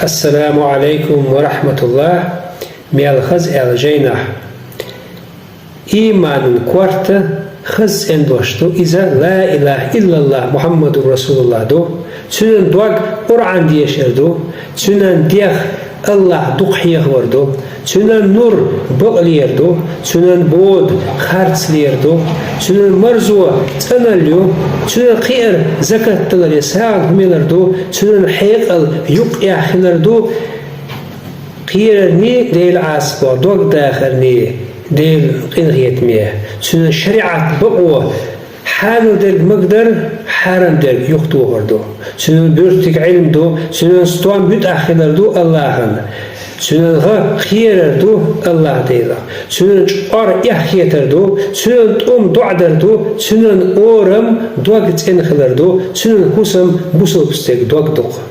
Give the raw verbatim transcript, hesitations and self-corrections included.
Ассаламу Ӏалайкум ва рахьматуллахӀ. Мел хаза аьлла жайнахь. Ийманан корта хаза цӀена дош ду, иза ла илахӀа иллаллахӀ Мухьаммадур РасулуллахӀ ду. Цуьнан дог Къуръан дешар ду. Цуьнан дегӀ АллахӀ дукха хьехавар ду. Цуьнан нур бакълер ду. Цуьнан бода харцлер ду. Цуьнан марзо цӀаналла ю. Цуьнан кхиар закат даларе сагӀа хӀумилар ду. Цуьнан хьекъал юкъ яхилар ду. Кхерарний Дела Ӏазапо, дог дахарний Дела къинхетаме. Цуьнан шариӀат бакъо хьанал дерг магадар, хьарам дерг юхатохар ду. Цуьнан буьртиг Ӏилма ду, цуьнан стом битӀахь хилар ду АллахӀан. Цуьнан гӀа кхерар ду АллахӀ Дела. Цуьнан чкъор эхь хетар ду, цуьнан тӀум доӀадар ду, цуьнан орам дог цӀена хилар ду, цуьнан хӀусам бусалба стеган дог ду-кх.